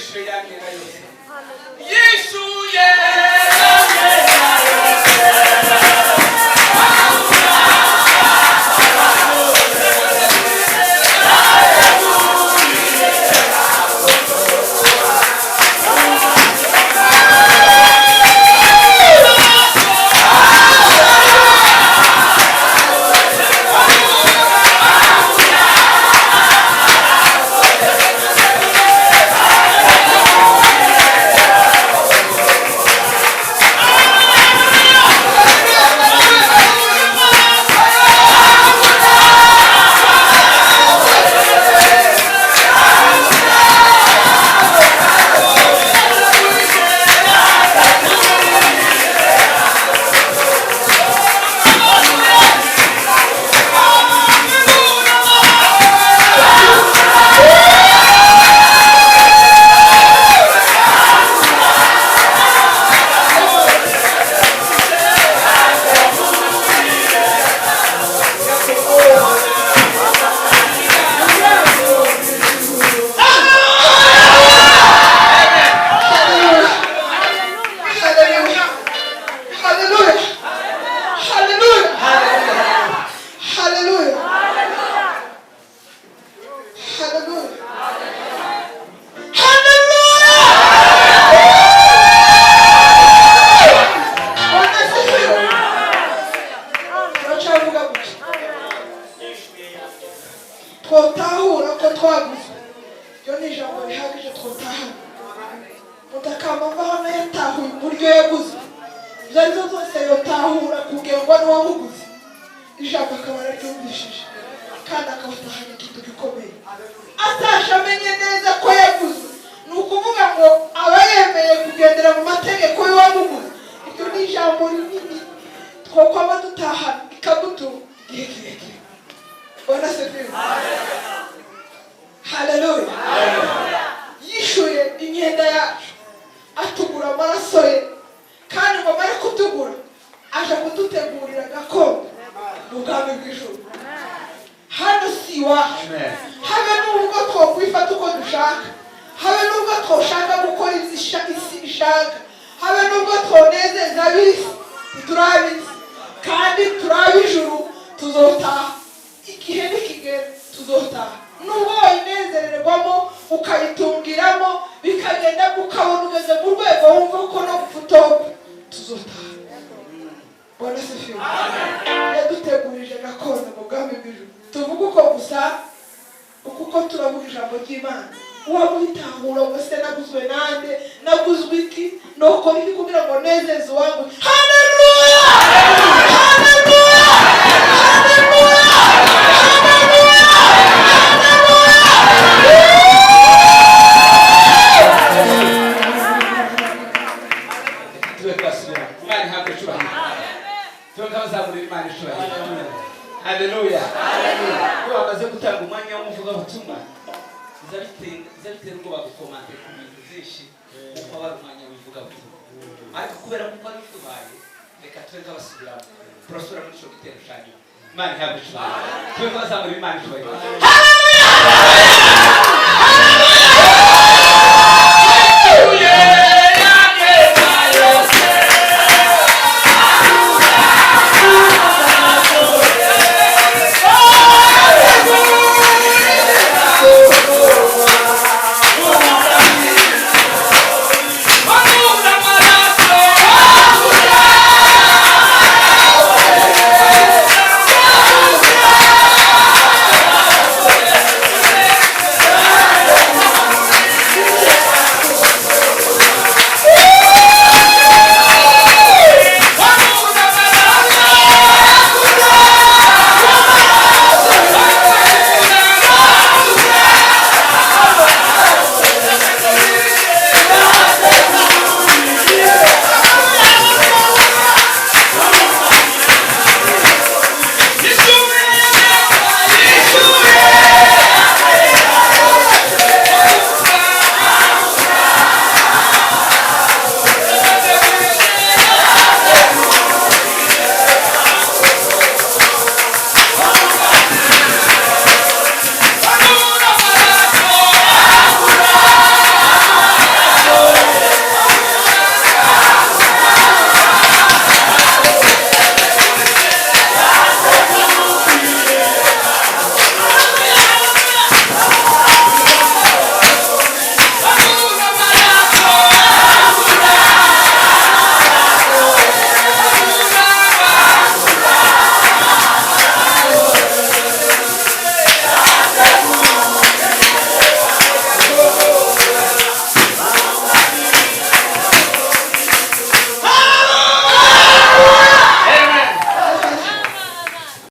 Yishuye ya myenda yose, yishuye. Hallelujah. Hallelujah. Hallelujah. Hallelujah. Hallelujah. Hallelujah. Bwana asifiwe. Turacyavuga gutya, twotahura ko twaguzwe. Iryo ni ijambo rihagije twotahana. Mutakamba ava hano yatahuye uburyo yaguze, ibyo ari byo byose yotahura kugengwa n'uwamuguze. Ijambo akaba araryumvishije kandi akaba atahanye ikintu gikomeye, atashe amenye neza ko yaguze. Ni ukuvuga ngo aba yemeye kugendera mu mategeko y'uwamuguze. Iryo ni ijambo rinini twokwama dutahana, ikagutunga igihe kirekire. Bwana asifiwe, haleluya. Yishuye imyenda yacu, atugura amaraso ye, kandi ngo amare kutugura aje kudutegurira gakondo mu bwami bw'ijuru. Hano si iwacu. Habe n'ubwo twokwifata uko dushaka, habe n'ubwo twoshaka gukora ibyo isi ishaka, habe n'ubwo twonezeza ab'isi, ntiturabizi kandi turi ab'ijuru. Tuzotaha igihe nikigera, tuzotaha. Nubwo wayinezererwamo, ukayitungiramo, bikagenda, ukabona ugeze mu rwego wumva ko no gupfa utopfa, tuzotaha. Bwana asifiwe. Yadutegurije gakondo mu bwami bw'ijuru. Tuvuge uko gusa kuko turavuga ijambo ry'Imana. Waba ubitahura ngo se naguzwe nande? Naguzwe iki? Nokora iki kugira ngo nezeze uwangu? Haleluya, haleluya, haleluya, haleluya, haleluya. Tube twasubira. Imana ihabwe icyubahiro. Tube nk'abazamurira Imana icyubahiro. Haleluya. Iyo bamaze gutanga umwanya w'umuvugabutumwa, biza bitera ubwoba gukomante ku bintu byinshi, kuko aba ari umwanya w'ivugabutumwa. Ariko kubera kuko ari uduhaye, reka tube nk'abasubiramo. Turasubira muri icyo gitero cya nyuma. Imana ihabwe icyubahiro. Tube nk'abazamurira Imana icyubahiro. Haleluya.